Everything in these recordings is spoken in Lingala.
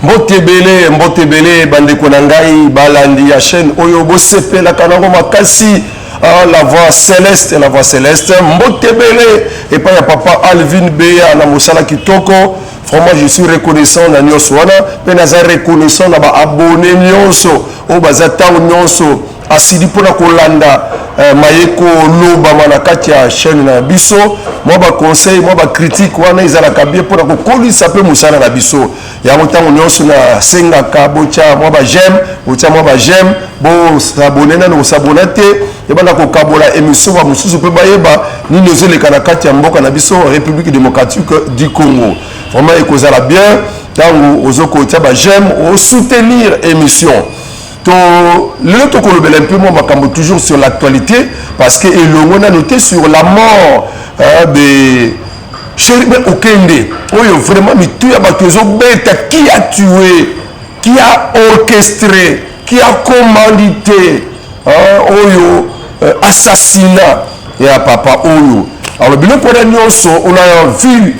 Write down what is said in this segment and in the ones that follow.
Mbote ebele, mbote ebele bandeko na ngai balandi ya chaîne oyo bosepelaka nango makasi. Ah, la voix céleste, la voix céleste. Mbote ebele epai ya papa Alvin Beya na mosala kitoko. Vraiment, je suis reconnaissant na nyonso wana, mpe naza reconnaissant na baabonné nyonso oyo baza ntango nyonso asili mpona kolanda maye kolobama na kati ya chaîne na biso. Mwa baconseil, mwa bacritique wana ezalaka bien mpona kokolisa mpe mosala na biso. Yango ntango nyonso nasengaka botya mwa baj'aime, botya mwa baj'aime, bos'abonner nano kos'abonner te, ebanda kokabola émission, bamosusu mpe bayeba nini ezoleka na kati ya mboka na biso, République démocratique du Congo. Vraiment, ekozala bien ntango ozokotia baj'aime, osoutenir émission. To lelo tokolobela mpe mwa makambo toujours sur l'actualité, parce que elongo nano te sur la mort de Chérubin Okende, oyo vraiment mitu ya bato ezobeta: qui a tué, qui a orchestré, qui a commandité, hein, oyo assassinat ya papa oyo. Alors biloko wana nyonso, on a vu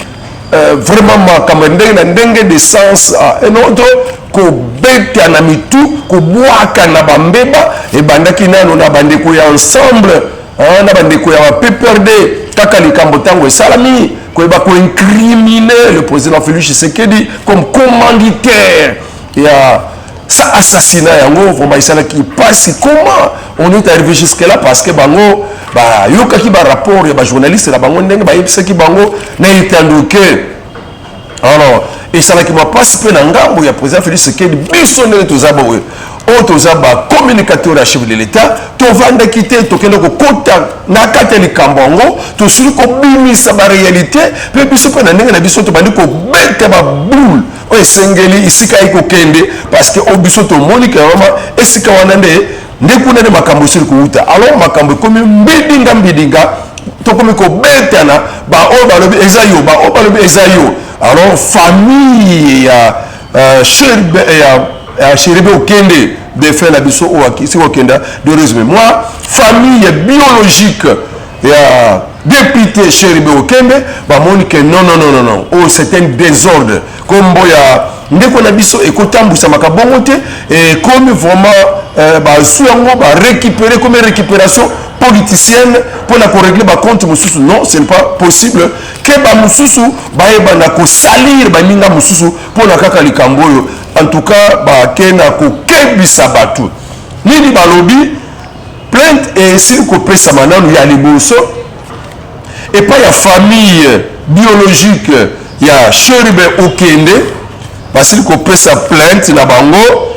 vraiment makambo ya ndenge na ndenge, de sens à un autre, kobeta na mitu, kobwaka na bambeba. Ebandaki nano na bandeko ya Ensemble, na bandeko ya PPRD. Kaka likambo ntango esalami, koyeba koincriminer le président Félix Tshisekedi comme commanditaire ya sa assassinat, yango vraiment esalaki mpasi. Comment on est arrivé jusque là? Parce que bango bayokaki barapport ya bajournaliste na bango, ndenge bayebisaki bango na etando ke. Alors esalaki mapasi mpe na ngambo ya président Félix Tshisekedi. Biso ndenge toza boye, oyo toza bacommunicateur ya chef de l'État, tovandaki te, tokende kokota na kati ya likambo yango, tosili kobimisa baréalité. Mpe biso mpe na ndenge na biso tobandi kobeta baboule oyo esengeli esika ye kokende, parce que oyo biso tomoni ke vraiment esika wana nde kuna nde makambo esili kowuta. Alors makambo ekomi mbidinga mbidinga, tokomi kobetana, baoyo balobi eza yo, baoyo balobi eza yo. Alors famille ya ya Chérubin Okende, défunt na biso oyo akisi kokenda de résumé, moi famille biologique ya député Chérubin Okende bamoni ke non, non, non, non, non, oyo c'est un désordre. Kombo ya ndeko na biso ekotambusamaka bongo te. Ekomi vraiment bazwi yango, barécupérer comme récupération politicienne mpona korégler bacompte mosusu. Non, ce n'est pas possible ke bamosusu bayebana kosalir baninga mosusu mpona kaka likambo oyo. En tout cas, bake na kokebisa bato. Nini balobi? Plainte esili kopesama nanu ya liboso epai ya famille biologique ya Chérubin Okende. Basili kopesa plainte na bango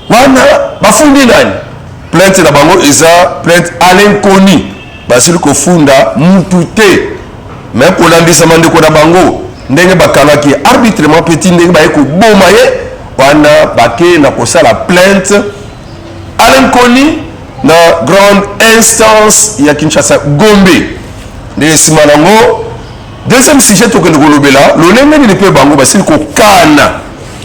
wana. Bafundi nani? Plainte na bango eza plainte à l'inconnu, basili kofunda mutu te. Me kolandisama ndeko na bango ndenge bakangaki arbitrairement, petit ndenge baye koboma ye wana, bake na kosala plainte à l'inconnu na grande instance ya Kinshasa, Gombe. Nde nsima nango, deuxième sujet, tokende kolobela lolenge nini mpe bango basili kokana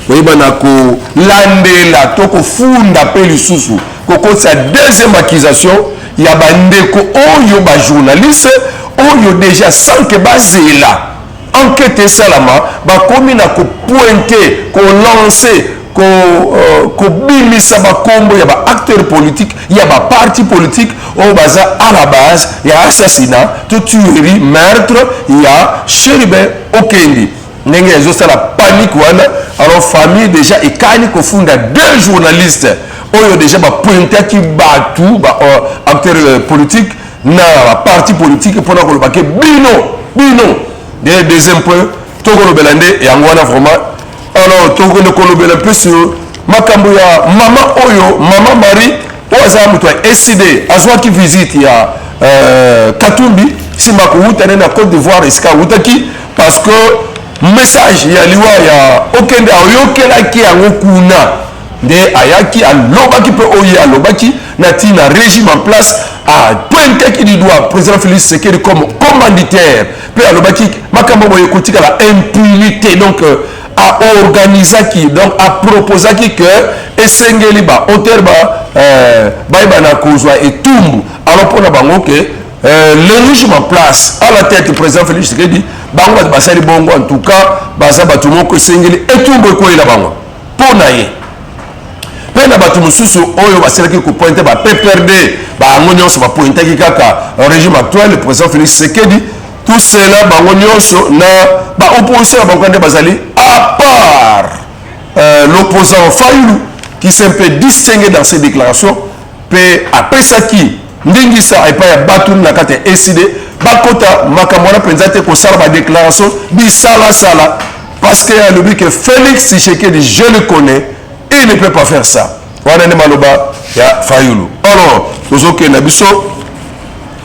koyeba na kolandela to kofunda mpe lisusu kokotisa deuxième accusation ya bandeko oyo bajournaliste oyo déjà, sans ke bazela enquête esalama, bakomi na kopointer, kolancer, kobimisa bakombo ya baacteur politique, ya baparti politique oyo baza à la base ya assassinat to tuerie, meurtre ya Chérubin Okende. Ndenge ezosala panique wana, alors famille déjà ekani kofunda deux journalistes oyo déjà bapointaki bato, baacteur politique na baparti politique, mpona koloba ke bino bino nde. Deuxième point tokolobela nde yango wana vraiment. Alors tokende kolobela mpe sur makambo ya mama oyo, mama Marie, oyo aza moto ya ECiDé, azwaki visite ya Katumbi nsima kowuta nde na Côte d'Ivoire, esika awutaki, parce que message ya liwa ya Okende ayokelaki yango kuna nde ayaki, alobaki mpe oyo alobaki na ntina régime en place, apointaki du doigt président Félix Tshisekedi comme commanditaire, mpe alobaki makambo boye kotikala impunité. Donc aorganisaki, donc aproposaki ke esengeli baauteur bayeba na kozwa etumbu. Alors mpona bango ke le régime en place, à la tête président Félix Tshisekedi, bango bato basali bongo, en tout cas baza bato moko esengeli etumbu ekweyela bango. mpo na ye mpe na bato mosusu oyo basilaki kopointe ba PPRD. Bango nyonso bapointaki kaka régime actuel, le président Félix Tshisekedi. Tout cela, bango nyonso na baopposition na bango nde bazali, à part l'opposant Fayulu qui s'est un peu distingué dans ses déclarations mpe apesaki ndingisa epai ya bato na kati ya ECiDé bakota makambo wana mpenza te, kosala badéclaration bisalasala, parce que alobi que Félix Tshisekedi, je le connais, il ne peut pas faire ça. Wana nde maloba ya Fayulu. Alors tozokenda biso,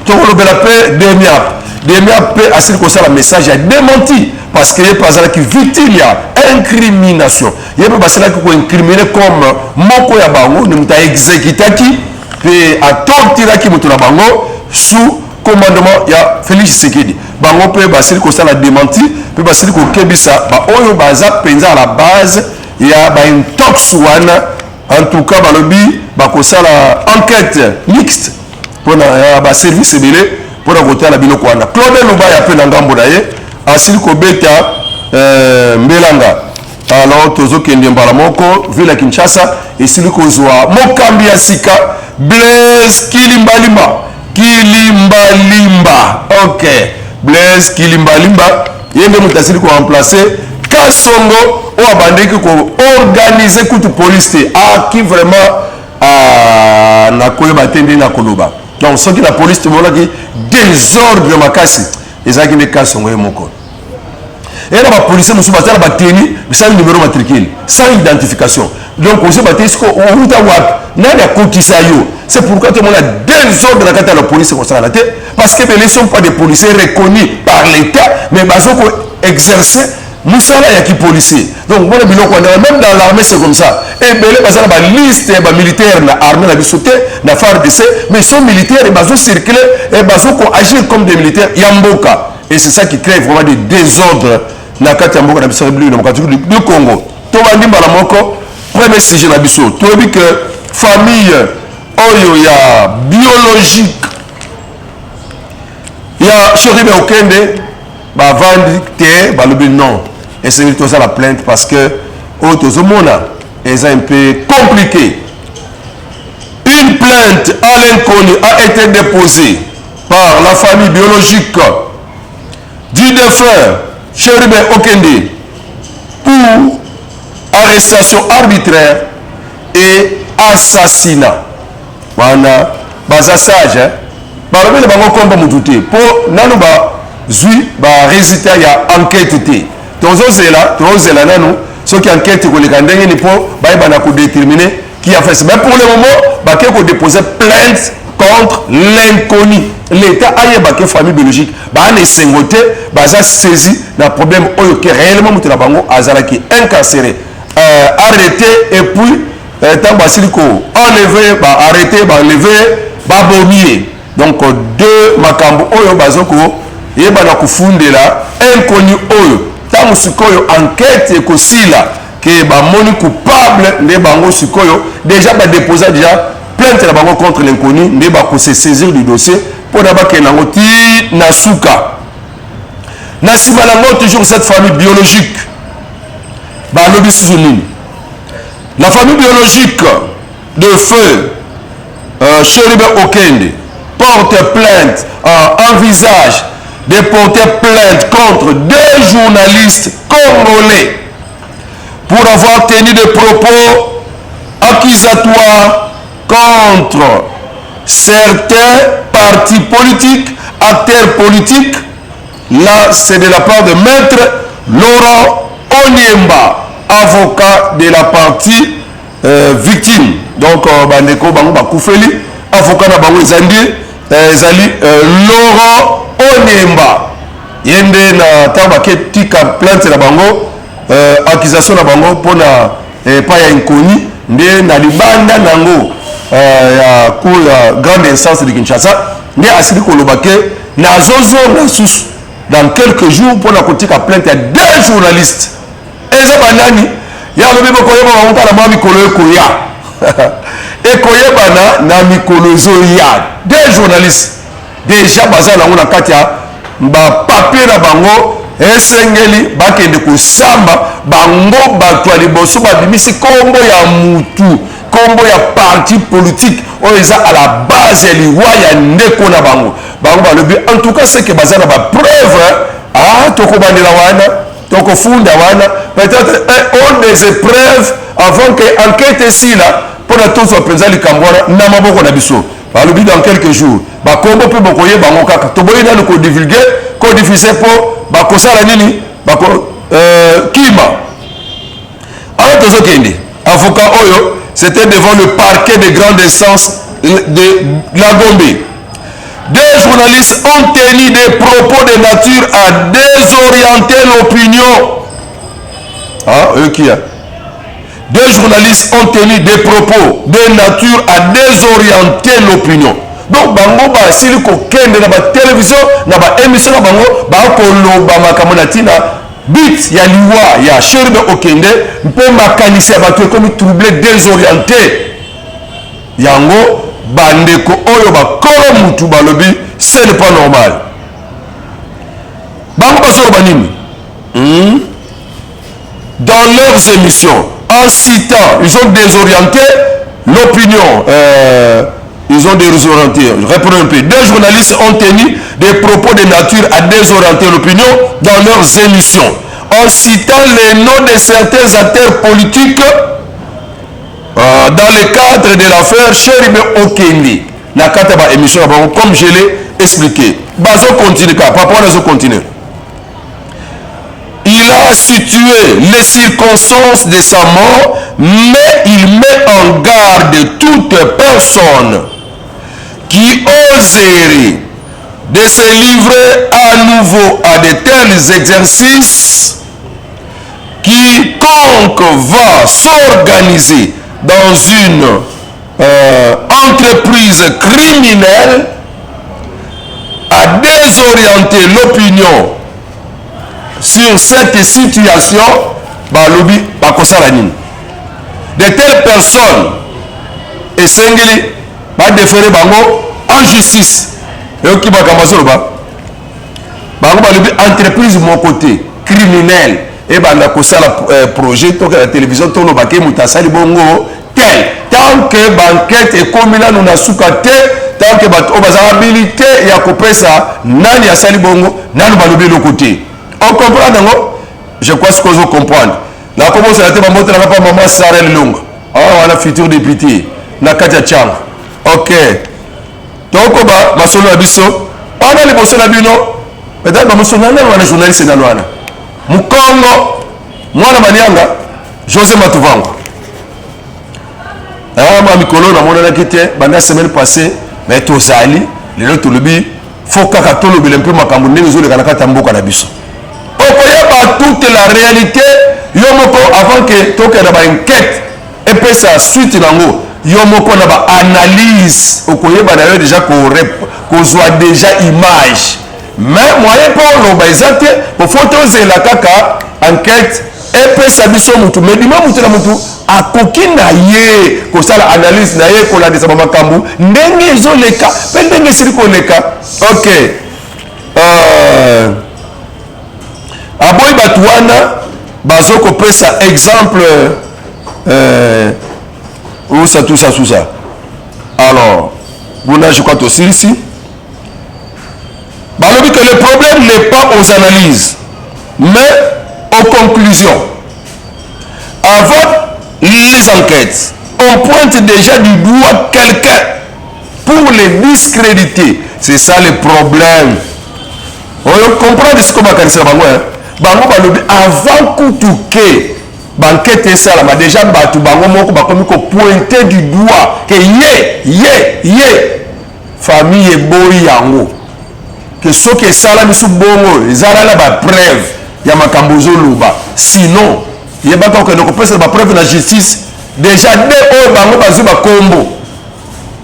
tokolobela mpe Demiap. Demiap mpe asili kosala message ya démenti, parce que ye mpe azalaki victime ya incrimination. Ye mpe basalaki koincrimine comme moko ya bango ni moto aexécutaki mpe atorturaki moto na bango sous commandement ya Félix Tshisekedi. Bango mpe basili kosala démenti mpe basili kokebisa baoyo baza mpenza à la base ya baintox wana. En tout cas, balobi bakosala enquête mixte mpona ya baservice ebele mpona kotala biloko wana. Claude Lubaya mpe na ngambo na ye asili kobeta mbelanga. Alors tozokende mbala moko, ville ya Kinshasa esili kozwa mokambi ya sika, Blaise Kilimbalimba. Kilimbalimba, ok, Blaise Kilimbalimba, ye nde moto asili koremplace Kasongo oyo abandaki koorganize kutu police te. Aki vraiment nakoyeba te nde nakoloba. Donc soki na police tomonaki désordre makasi, ezalaki nde Kasongo ye moko. Eya na bapolicier mosusu baza na bateni sans numéro matricule, sans identification. Donc ozoyeba te siko outa wapi, nani akotisa yo. C'est pourquoi tomona désordre na kati ya la police ekosala te, parce que ebele sont pas des policiers reconnus par l'État, mais bazo ko exercer mosala ya kipolicier. Donc mona biloko wana, même dans l'armée c'est comme ça. Ebele baza na baliste ya bamilitaire na armée na biso te, na FARDC, mais ils sont militaires et bazo circuler et bazo koagir comme des militaires ya mboka. Et c'est ça qui crée vraiment des désordres na kati ya mboka na biso, République démocratique du Congo. Tobandi mbala moko premier sujet na biso. Toyebi que famille oyo ya biologique ya Chérubin Okende bavandi te, balobi non, esengeli tosala plainte, parce que oyo tozomona eza un peu compliqué. Une plainte à l'inconnu a été déposée par la famille biologique du défunt Chérubin Okende pour arrestation arbitraire et assassinat. Wana baza sage, hein? Balobi na bango komba mutu te mpo nanu bazwi barésultat ya enquête te. Tozozela, tozozela nanu soki enquête ekoleka ndenge nini mpo bayeba na kodéterminer qui a fait ça. Mais pour le moment, bake kodéposer plainte contre l'inconnu. L'État ayeba ke famille biologique baa na esengo te, baza saisi na problème oyo ke réellement moto na bango azalaki incarcéré, arrêté, et puis ntango basili ko enlever, baarrêté, baenlever, babomi ye. Donc deux makambo oyo baza koyebana kofundela inconnu oyo. Ntango sikoyo enquête ekosila ke bamoni coupable, nde bango sikoyo déjà badéposa déjà plainte na bango contre l'inconnu, nde bakose saisir du dossier mpona bakende yango ti na suka. Na nsima nango, toujours cette famille biologique balobi susu nini? La famille biologique de feu Chérubin Okende porte plainte, envisage de porter plainte contre deux journalistes congolais pour avoir tenu des propos accusatoires contre certains partis politiques, acteurs politiques. Là, c'est de la part de Maître Laurent Oniemba, avocat de la partie victime. Donc, bandeko bango bakufeli, avocat na bango ezali ezali Laurent Oniemba. Ye nde na ntango baketika plainte na bango, accusation na bango mpona epai ya inconnu, nde na libanda nango ya cour ya grande instance de Kinshasa nde asili koloba ke nazozonga susu dans quelques jours mpona kotika plainte ya deux journalistes. Eza banani? Ya alobi bokoyeba bango tala mwa mikolo ekoya, ekoyebana na mikolo ezoya. Deux journalistes déjà baza nango na kati ya bapapier na bango. Esengeli bakende kosamba bango bato ya liboso babimisi kombo ya mutu, kombo ya parti politique oyo eza à la base ya liwa ya ndeko na bango. Bango balobi en tout cas c'est que baza na ba preuve, ah, tokobandela wana, tokofunda wana, peut-être on des épreuves avant que enquête esila mpona tozwa mpenza likambo wana na maboko na biso. Balobi dans quelques jours bakombo mpe bokoyeba yango kaka. Toboyi nanu kodivulgue, kodiffuse, mpo bakosala nini, bako kima. Alors tozokende, avocat oyo, c'était devant le parquet de grande instance de la Gombe. Deux journalistes ont tenu des propos de nature à désorienter l'opinion. Ah, eux qui a Deux journalistes ont tenu des propos de nature à désorienter l'opinion. Donc bango basili kokende na ba télévision, na ba émission na bango, bakoloba makambo na ntina but ya liwa ya Chérubin Okende, mpe makanisi ya bato ekomi troublé, désorienté. Yango bandeko oyo bakolo mutu balobi ce n'est pas normal. Bango bazoloba nini? Dans leurs émissions, en citant, ils ont désorienté l'opinion. Ils ont désorienté. Reprenons un peu. Deux journalistes ont tenu des propos de nature à désorienter l'opinion dans leurs émissions, en citant les noms de certains acteurs politiques dans le cadre de l'affaire Chérubin Okende. Na kati ya émission, comme je l'ai expliqué. Bazo continue, papa, on continue. Il a situé les circonstances de sa mort, mais il met en garde toute personne qui oserait de se livrer à nouveau à de tels exercices. Quiconque va s'organiser dans une entreprise criminelle à désorienter l'opinion sur cette situation, balobi bakosala nini? De telles personnes, esengeli badéférer bango en justice. Eyoki makambo azoloba. Bango balobi entreprise moko te criminel ebanda kosala projet toke na télévision tolobake moto asali bongo tel, tant que baenquête ekomi nanu na suka te, tant que bato oyo baza habilité ya kopesa nani asali bongo nanu balobi eloko te. Ocomprendre yango, je crois sikoyo ozocomprendre. Nakobosana te bambotelaka mpa mama Sara Lilonga awa wana, futur député na kati ya Tianga. Ok, tokoba masolo na biso wana liboso na bino. Peut-être bamoso nani wana, journaliste nano wana, mokongo mwana Manianga, José Matuvango. Ma mikolo namonanaki te banda semaine passée, mais tozali lelo. Tolobi faut kaka tolobela mpe makambo ndenge ezoleka na kati ya mboka na biso. Okoyeba toute la réalité yo moko avant que tokende baenquête epesa suite nango. Yo moko na baanalyse okoyeba na yo déjà kozwa déjà image, mais moyen mpo oloba eza te. Po faut tozela kaka enquête epesa biso mutu, mais dima mutu na mutu akoki na ye kosala analyse na ye, kolandisa bamakambo ndenge ezoleka mpe ndenge esili koleka. Ok, aboyi bato wana bazokopesa exemple usa, tout ça, tout ça. Alors kuna, je crois tosilisi. Balobi que le problème n'est pas aux analyses mais aux conclusions. Avant les enquêtes, on pointe déjà du doigt quelqu'un pour les discréditer. C'est ça le problème. Oyo comprendre sikoyo makanisi na bango. Bango balobi avant kutu ke baenquête esalama, déjà bato bango moko bakomi kopointe du doigt ke ye, ye, ye. Famille eboyi yango ke soki esalami su bongo, ezala na bapreuve ya makambo ozoloba, sinon yebaka okende kopesa bapreuve na justice. Déjà de oyo bango bazwi bakombo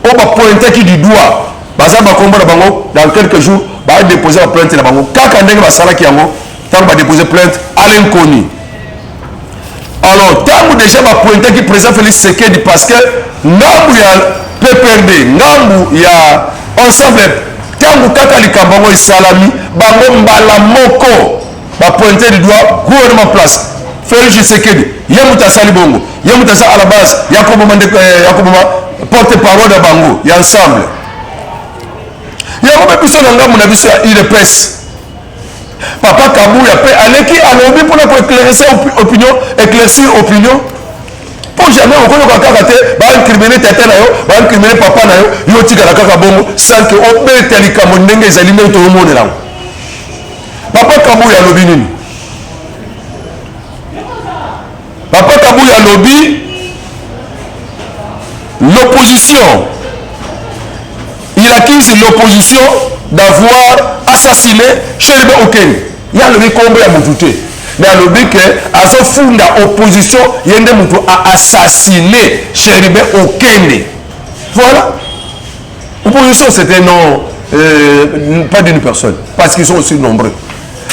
oyo bapointaki du doigt, baza bakombo na bango. Dans quelques jours badépose baplainte na bango, kaka ndenge basalaki yango ntango badépose plainte à l'inconnu. Alors ntango déjà bapointaki président Félix Tshisekedi, parce que ngambu ya PPRD, ngambu ya Ensemble, ntango kaka likambo yango esalami, bango mbala moko Ba pointer du doigt gouvernement place Félix Tshisekedi, ye moto asali bongo, ye moto aza à la base ya koboma ndeko ya koboma porte parole na bango ya ensemble. Yango mpe biso na ngambo na biso ya UDPS, Papa Kabuya mpe aleki alobi mpona ko éclaircir opinion, éclaircir opinion mpo jamais okoyoka kaka te baincrimine tata na yo, baincrimine papa na yo, yo otikala kaka bongo sans que obeta likambo ndenge ezali, ndenge toyomonela yango. Papa Kabuya alobi nini? Papa Kabuya alobi l'opposition, il accuse l'opposition d'avoir assassiné Chérubin Okende. Ye alobi kombo ya mutu te, mais alobi ke azofunda opposition, ye nde mutu a assassiné Chérubin Okende. Voilà. Opposition, c'était non, pas d'une personne, parce qu'ils sont aussi nombreux.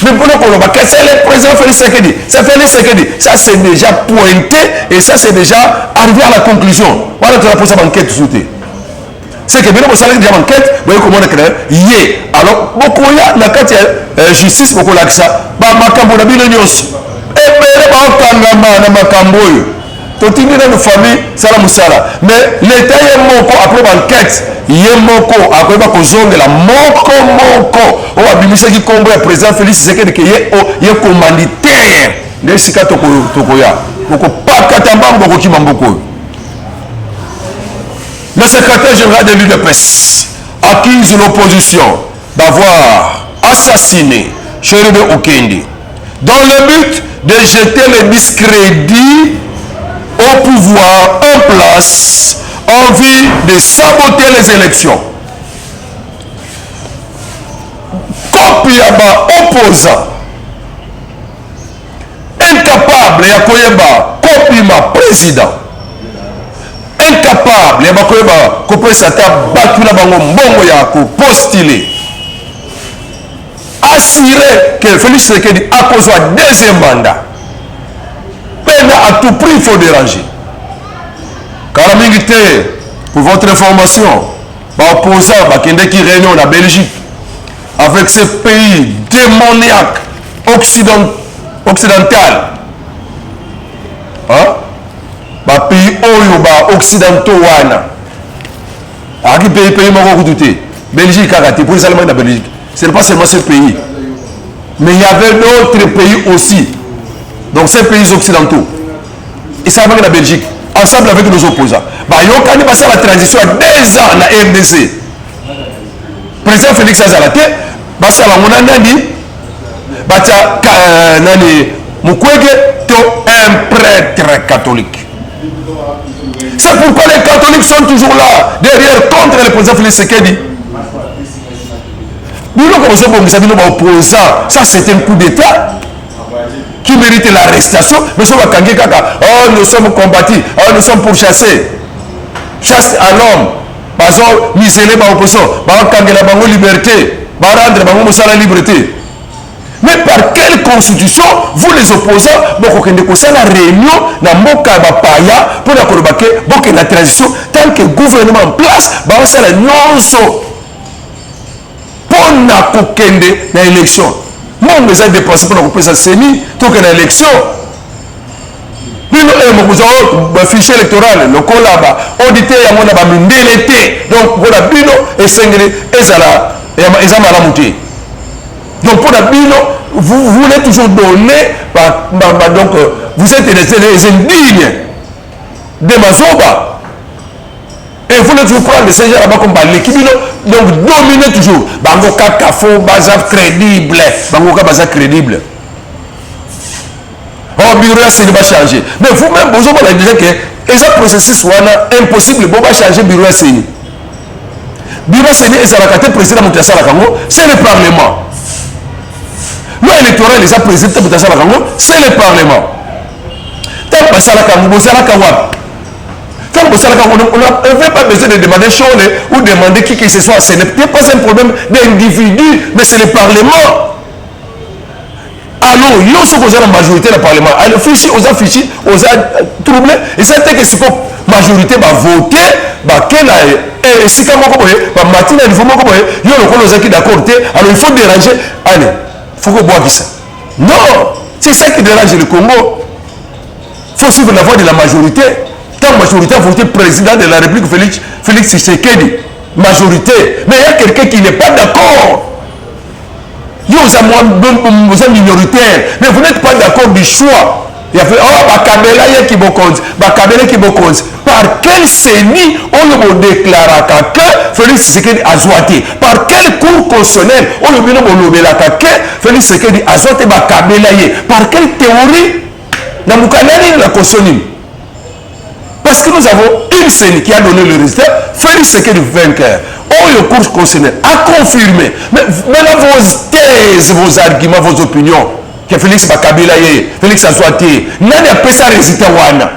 Mais pour nous, que c'est le président Félix Tshisekedi, c'est Félix Tshisekedi, ça c'est déjà pointé et ça c'est déjà arrivé à la conclusion. Voilà, tu as posé enquête sous. C'est que bien vous savez déjà enquête, vous voyez comment on est. Alors, beaucoup ya na kati ya justice, beaucoup là ça, ba makambo na bino nyonso. Ebele ba kangama na makambo oyo. Totindi nanu famille sala mosala, mais l'état ye moko après baenquête, ye moko akoyeba kozongela moko moko oyo abimisaki nkombo ya président Félix Tshisekedi ke ye, ye commanditaire. Nde esika tokoya bokopakata mbango, bokokima mboka oyo. Le secrétaire général de l'UDPS accuse l'opposition d'avoir assassiné Chérubin Okende dans le but de jeter le discrédit au pouvoir en place en vue de saboter les élections. Kopi ya baopposant incapable ya koyeba kopima président, incapable ya bakoyeba kopesa ata bato na bango mbongo ya kopostuler, assuré que Félix Tshisekedi akozwa deuxième mandat pena à tout prix, il faut déranger. Kala mingi te, pour votre information, baopposant bakendeki réunion na Belgique avec ce pays démoniaque occidental, hein? Bapays oyo baoccidentaux wana azalaki pays moko kutu te, Belgique kaka te, mpo esalemaki na Belgique. Ce n'est pas seulement ce pays, mais il y avait d'autres pays aussi. Donc ces pays occidentaux, esalemaki na Belgique ensemble avec nos opposants, bayokani basala transition ya 2 ans na RDC, président Félix azala te, basala yango na nani, batia nani, Mukwege to un prêtre catholique. C'est pourquoi les catholiques sont toujours là derrière contre le président Félix Tshisekedi. Biloko bozobongisa bino baopposant, ça c'est un coup d'état qui mérite l'arrestation. Mais so bakangi kaka, oh, nous sommes combattus, oh, nous sommes pourchassés, chasse à l'homme. Bazo museler baopposition, bakangela bango liberté, barendre bango mosala libre te. Mais par quelle constitution, vous les opposants, bokokende kosala réunion na mboka ya bapaya mpona koloba ke bokende na transition, tant que gouvernement en place baosala nyonso mpona kokende na élection? Mbongo eza dépense mpona kopesa CENI, tokende na élection. Bino oyo mokozwa bafichier électoral lokola baauditer yango na bamindele te, donc mpona bino esengeli ezala eza malamu te. Donc mpona bino, vous voulez toujours donner ba, donc vous êtes les indignes de mazoba et vous voulez toujours prendre ces gens là-bas comme baleki bino, donc dominer toujours bango kaka. Fo baza crédible, bango kaka baza crédible. Oh, bureau ya CENI bachanger, mais vous-même bozomona déjà ke eza processus wana impossible. Bo bachanger bureau ya CENI, bureau ya CENI ezalaka te président moto asalaka yango, c'est le parlement. Loi électorale eza président te moto asalaka yango, c'est le parlement. Ntango basalaka yango, bozalaka wapi? Ntango bosalaka yango, on n'avait pas besoin de demander Shole ou demander qui que ce soit. Ce n'est pas un problème d'individu, mais c'est le parlement. Alors yo soki oza na majorité na parlement, alors fichi oza, fichi oza troublé. Eza te ke siko majorité bavote, bake na esika moko boye, bamati na niveau moko boye, yo lokola ozalaki d'accord te, alors il faut déranger, allez, faut kobwakisa. Non, c'est ça qui dérange le Congo. Faut suivre la voie de la majorité. Tant majorité a voté président de la République Félix, Félix Tshisekedi, majorité. Mais il y a quelqu'un qui n'est pas d'accord. Yo, vous êtes minoritaire, mais vous n'êtes pas d'accord du choix. Il a fait, oh, bakabela ye kibokonzi, bakabela kibokonzi. Par quel CENI oyo bodéclaraka que Félix Tshisekedi azwa te? Par quelle cour constitutionnelle oyo bino bolobelaka que Félix Tshisekedi azwa te, bakabela ye? Par quelle théorie? Na mokanda nini, na constitution nini? Parce que nous avons une CENI qui a donné le résultat, Félix Tshisekedi vainqueur. Oyo cour constitutionnelle a confirmé. Mais maintenant, vos thèses, vos arguments, vos opinions, que Félix bakabela ye, Félix azwa te, nani apesa résultat wana?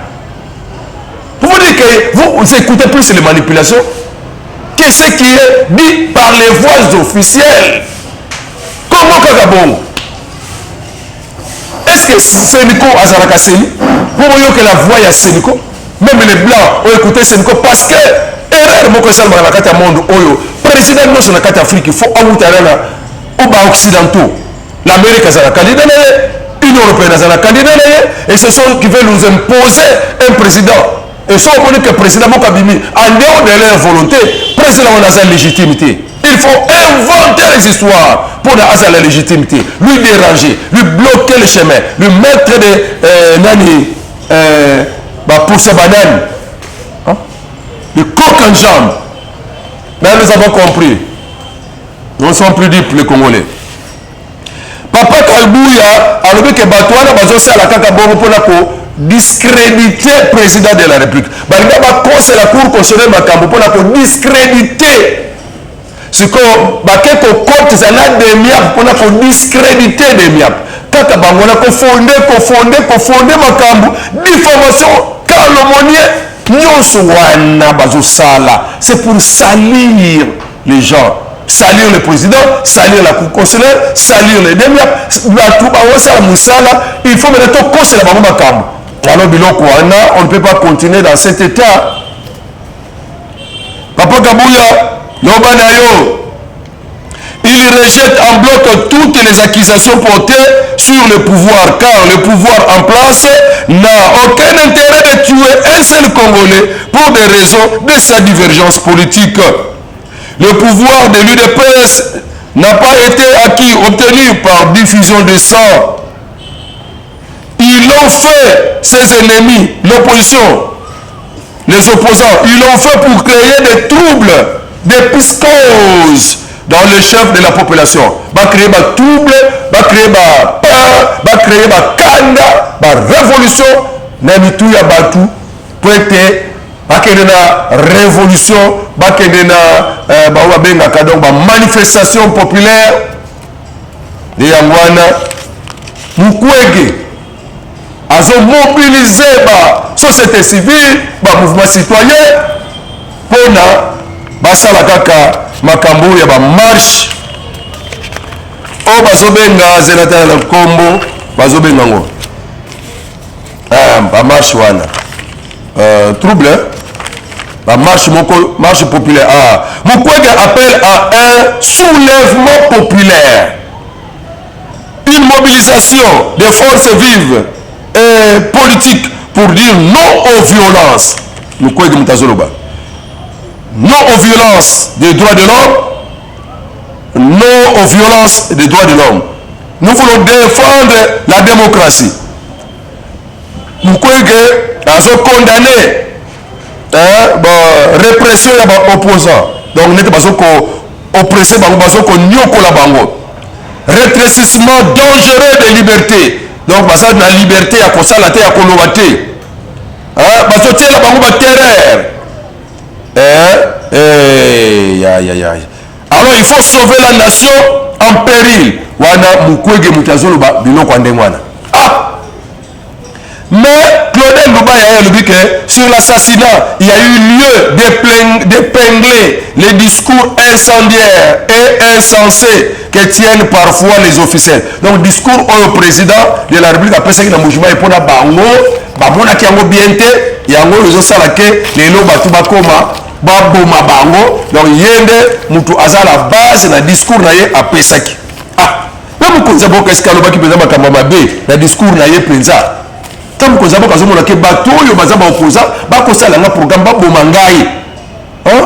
Pour vous dire que vous, vous écoutez plus les manipulations que ce qui est dit par les voies officielles. Comment kaka bongo? Est-ce que CENCO azalaka CENI mpo boyokela voix ya CENCO? Même les blancs oyo écouter CENCO, parce que erreur moko esalamaka na kati ya monde oyo, président nyonso na kati ya Afrique faut awutana na o baoccidentaux. L'Amérique azala candidat na ye, Union européenne azala candidat na ye, et ce sont qui veulent nous imposer un président. Et so omoni que président moko abimi en dehors de leur volonté, président wana aza légitimité. Il faut inventer les histoires pour azala légitimité, lui déranger, lui bloquer le chemin, lui mettre des nani, bapoursa banani, hein? Le croc en jambe. Mais nous avons compris, nous ne sommes plus dupes, les Congolais. Papa Kabuya alobi ke bato wana bazosala kaka bongo mpona kodiscréditer président de la République. Balinga bakosela cour constitutionnelle makambo mpona kodiscréditer. Sikoyo bake kokotisa na DEMIAP mpona kodiscréditer DEMIAP. Kaka bango na kofonder, kofonder, kofonder makambo, diffamation, calomnie, nyonso wana bazosala, c'est pour salir les gens, salir le président, salir la cour constitutionnelle, salir les DEMIAP. Bato bazosala mosala, il faut maintenant tokosela bango makambo. Alors biloko wana, on ne peut pas continuer dans cet état. Papa Kabuya, loba na yo. Il rejette en bloc toutes les accusations portées sur le pouvoir, car le pouvoir en place n'a aucun intérêt de tuer un seul Congolais pour des raisons de sa divergence politique. Le pouvoir de l'UDPS n'a pas été acquis, obtenu par diffusion de sang. Ils l'ont fait, ses ennemis, l'opposition, les opposants, ils l'ont fait pour créer des troubles, des psychoses dans le chef de la population. Va créer des troubles, va créer des peur, va créer des kanda, des révolution, na mitu ya batu po ete bakende na révolution, bakende na bango babengaka donc bamanifestation populaire. Nde yango wana Mukwege azomobiliser ba société civile, bamouvement citoyen, mpona basala kaka makambo ya bamarche oyo bazobenga zenatala na nkombo bazobenga ngo bamarche wana, trouble, bamarche moko, marche populaire. Ah, Mukwege appelle à un soulèvement populaire, une mobilisation des forces vives et politiques pour dire non aux violences. Mukwege moto azoloba non aux violences des droits de l'homme, non aux violences des droits de l'homme. Nous voulons défendre la démocratie. Mukwege azocondamner, hein, bon, répression ya baopposant, donc neti bazoko oppresser bango, bazokoniokola bango, rétrécissement dangereux de liberté, donc baza na liberté ya kosala te, ya koloba te, bazotiela bango baterreur. Eh, eh, ya, ya, ya. Alors il faut sauver la nation en péril. Wana Mukwege moto azoloba biloko ya ndenge wana. Ah, mais Claudel Lubaya alobi que sur l'assassinat, il y a eu lieu d'épingler les discours incendiaires et insensés que tiennent parfois les officiels. Donc discours oyo président de la République apesaki na mouvement mpona bango, bamonaki yango bien te. Yango oyo ezosala ke lelo bato bakoma baboma bango. Donc ye nde moto aza la base na discours na ye apesaki. Ah, mpe Ntango mokonzi ya mboka esika alobaki mpenza makambo ya mabe na discours na ye mpenza, ntango mokonzi ya mboka azomona ke bato oyo baza baopposant bakosala nga programme baboma ngai. Hein?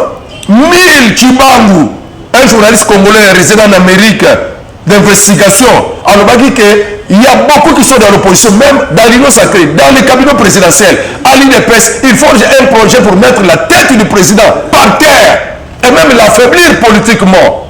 Mille Tshibangu, un journaliste congolais résident en Amérique d'investigation, alobaki ke il y a beaucoup qui sont dans l'opposition, même dans l'Union sacrée, dans le cabinet présidentiel, à l'UDPS, il forge un projet pour mettre la tête du président par terre et même l'affaiblir politiquement.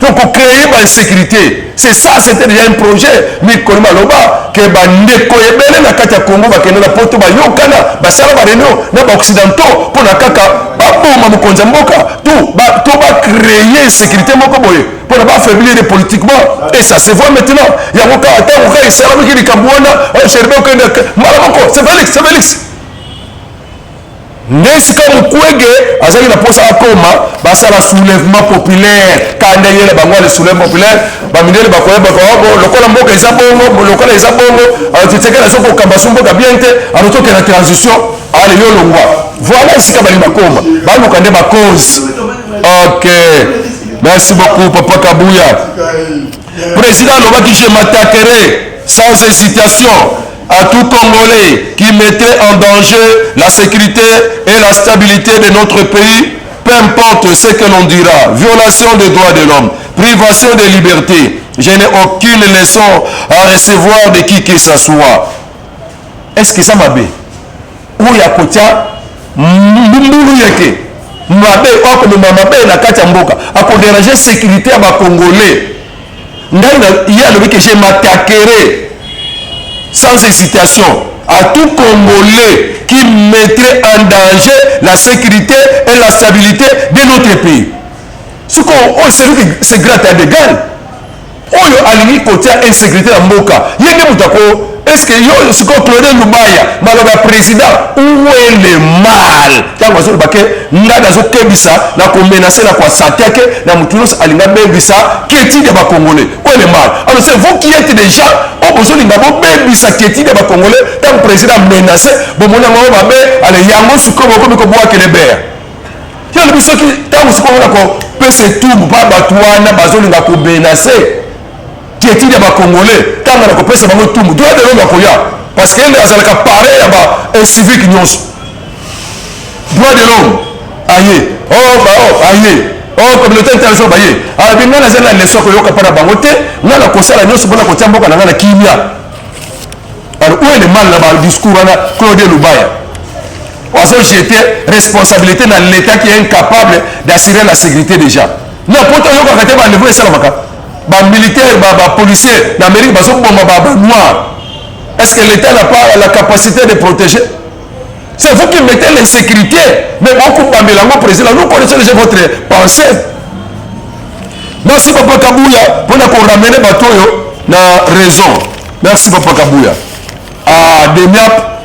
Donc, créer l'insécurité. C'est ça, c'était déjà un projet. Mais comme aloba, que bandeko ebele na kati ya Congo bakende na poto bayokana basala ba réunion na ba occidentaux mpo na kaka baboma mokonzi ya mboka to bacréer insécurité moko boye mpo na baaffaiblir politiquement. Et ça se voit maintenant. Yango kaka ntango kaka esalamaki likambo wana, Chérubin okende mbala moko, c'est Félix, c'est Félix. Nde esika Mukwege azalaki na mposa akoma, basala soulèvement populaire. Kanda yela bango ale soulèvement populaire, bamindele bakoyeba lokola mboka eza bongo, lokola eza bongo, Tshisekedi aza kokamba so mboka bien te, alors tokenda transition, ale yo longwa. Voilà esika balingi bakoma, baluka nde bacause. Ok, merci beaucoup, papa Kabuya. Président alobaki: "Je m'attaquerai sans hésitation à tout Congolais qui mettrait en danger la sécurité et la stabilité de notre pays, peu importe ce que l'on dira, violation des droits de l'homme, privation de liberté. Je n'ai aucune leçon à recevoir de qui que ce soit." Est-ce que ça mabe? Oyo akotia mbulu yeke mabe, oyo akomema mabe na kati ya mboka, akodéranger sécurité ya bacongolais, ngai ye alobi ke je m'attaquerai sans hésitation à tout Congolais qui mettrait en danger la sécurité et la stabilité de notre pays. Ce qu'on, oh, celui qui se gratte à d'égal, oyo alingi kotia insécurité na mboka, ye nde moto ako. Est ce que yo sikoyo, Claude Lubaya, maloba ya président, où est le mal? Ntango azoloba ke ngai nazokebisa na komenacer na koattaquer na motu nyonso alingi abebisa quiétude ya bacongolais, où est le mal? Alors c'est vous qui êtes déjà oyo bozolinga bobebisa quiétude ya bacongolais. Ntango président amenace, bomoni yango oyo mabe, ale yango sikoyo bokomi kobwakele bere. Yo alobi soki ntango sikoyo wana kopesa etumbu mpa bato wana bazolinga komenacer quiétude ya bacongolais, ntango na kopesa bango etumbu, droit de l'homme akoya, parce que ye nde azalaka pare ya ba incivique nyonso. Droit de l'homme aye, oh, ba oh, aye, oh, communauté internationale baye. Alobi ngai nazali na leçon koyoka mpo na bango te, ngai na kosala nyonso mpona kotia mboka na ngai na kimia. Alors où est le mal na badiscours wana? Claude Lubaya azojeter responsabilité na l'État qui est incapable d'assurer la sécurité déjà. Na poto oyokaka te baniveau esalamaka, bamilitaire, bapolicier na Amérique bazoboma banoir. Est-ce que l'État n'a pas la capacité de protéger? C'est vous qui mettez l'insécurité, mais beaucoup bambelango président. Nous connaissons déjà votre pensée. Merci, papa Kabuya, mpona koramener bato oyo na raison. Merci, papa Kabuya. Ah, Demiap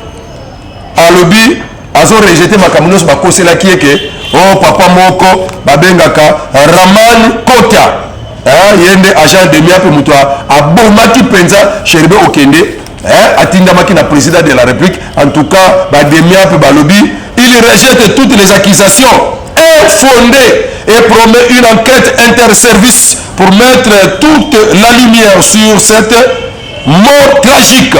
alobi azorejeter makambo nyonso bakoselaki ye ke o papa moko babengaka Raman Kota, ye nde agent Demiap, moto abomaki mpenza Chérubin Okende, atindamaki na président de la République. En tout cas, bademiap balobi il rejette toutes les accusations infondées et promet une enquête interservice pour mettre toute la lumière sur cette mort tragique.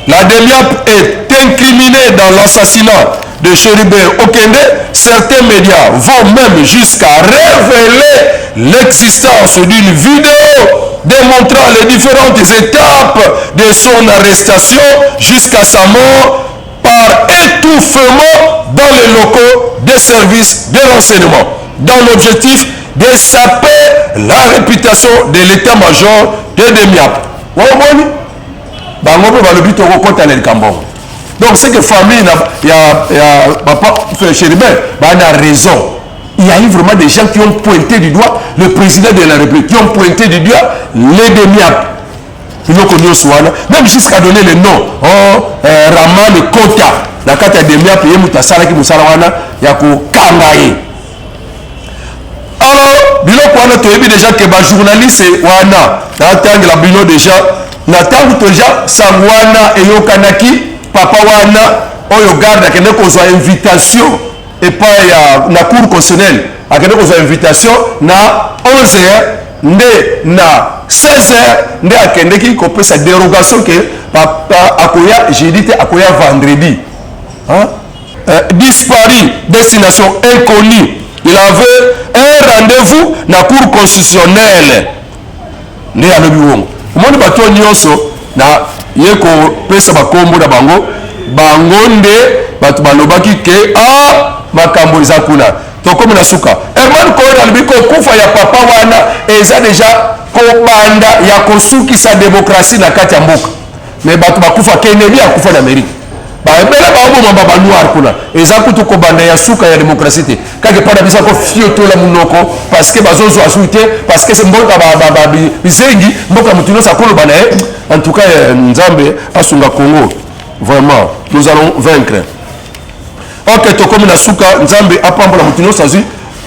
La DEMIAP est incriminée dans l'assassinat de Chérubin Okende. Certains médias vont même jusqu'à révéler l'existence d'une vidéo démontrant les différentes étapes de son arrestation jusqu'à sa mort par étouffement dans les locaux des services de renseignement, dans l'objectif de saper la réputation de l'état-major de Demiap. Wamoni bango mpe balobi tokokɔta na likambo yango. Donc c'est que famille na, ya papa Chérubin baa na raison. Il y a eu vraiment des gens qui ont pointé du doigt le président de la République, qui ont pointé du doigt les Demiap, biloko nyonso wana, même jusqu'à donner le nom, oh, Raman Kota na kati ya Demiap, ye moto asalaki mosala wana ya kokanga ye. Alors biloko wana toyebi déjà ke bajournaliste wana natangela bino déjà na ntango toja sango wana eyokanaki, papa wana oyo garde akende kozwa invitation epai ya na Cour constitutionnelle, akende kozwa invitation na 11 heures. Nde na 16 heures nde akendeki kopesa dérogation ke papa akoya jeudi te, akoya vendredi, hein? Disparu, destination inconnue, il avait un rendez-vous na Cour constitutionnelle. Nde alobi wongo. Omoni bato nyonso na ye kopesa bakombo na bango, bango nde bato balobaki ke a ah, makambo eza kuna. Tokomi na suka. Herman Cohen alobi kokufa ya papa wana eza deja kobanda ya kosukisa demokrasi na kati ya mboka. Me bato bakufa, Kennedy akufa na Amerike, baebele baoboma banoir kuna, eza kutu kobanda ya suka ya demokrasi te. Kaka epai na biso akofiotola monoko parce que bazozwa sui te, parce que mboka bizengi, mboka motu nyonso akoloba na ye. En tout cas, eh, Nzambe asunga Congo, vraiment nous allons vaincre. Ok, tokomi na suka. Nzambe apambola motu nyonso azwi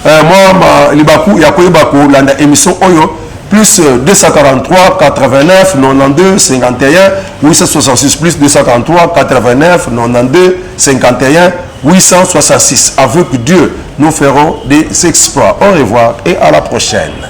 eh, mwa libaku ya koyeba kolanda émission oyo. Plus 243 89 92 51 866, plus 243 89 92 51 866. Avec Dieu, nous ferons des exploits. Au revoir et à la prochaine.